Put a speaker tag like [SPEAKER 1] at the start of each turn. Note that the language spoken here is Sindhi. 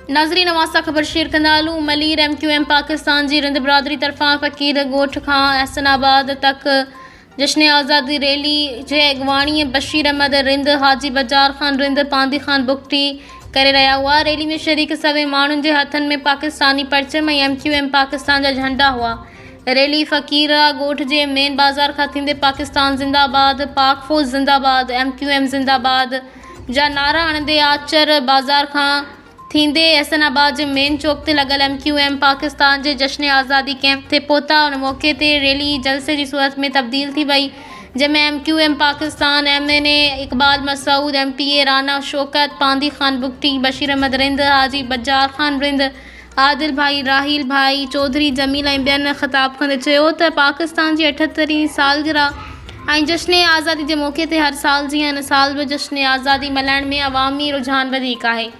[SPEAKER 1] ناظرين اوهان سان خبر شيئر ڪندا هلون Malir M Q M Pakistan جي رند برادري طرفان فقير ڳوٺ کان احسن آباد تڪ جشن آزادي ريلي جي اڳواڻي بشير احمد رند، حاجي بجار خان رند، پاندي خان بگٽي ڪري رهيا هئا. ريلي ۾ شريڪ سوين ماڻهن جي هٿن ۾ پاڪستاني پرچم ۽ ايم ڪيو ايم پاڪستان جا جهنڊا هئا. ريلي فقيرا ڳوٺ جي مين بازار کان ٿيندي پاڪستان زنده آباد، پاڪ فوج زنده آباد، ايم ڪيو ايم زنده آباد جا نعرا هڻندي آچر بازار کان ٿيندي احسن آباد جي مين چوڪ تي لڳل ايم ڪيو ايم پاڪستان جي جشن آزادي ڪئمپ تي پهتا ان موقعي تي ريلي جلسي جي صورت ۾ تبديل ٿي وئي جنهن ۾ M Q M Pakistan M N A Iqbal Masood M P A Rana Shaukat Pandhi Khan Bugti Bashir Ahmed Rind Haji Bajar Khan Rind Adil Bhai Raheel Bhai Chaudhry Jamil ۽ ٻين خطاب ڪندي چيو ته پاڪستان جي 78 هين سالگرهه ۽ جشن آزادي جي موقعي تي هر سال جيان هن سال به جشن آزادي ملهائڻ ۾ عوامي رجحان وڌيڪ آهي.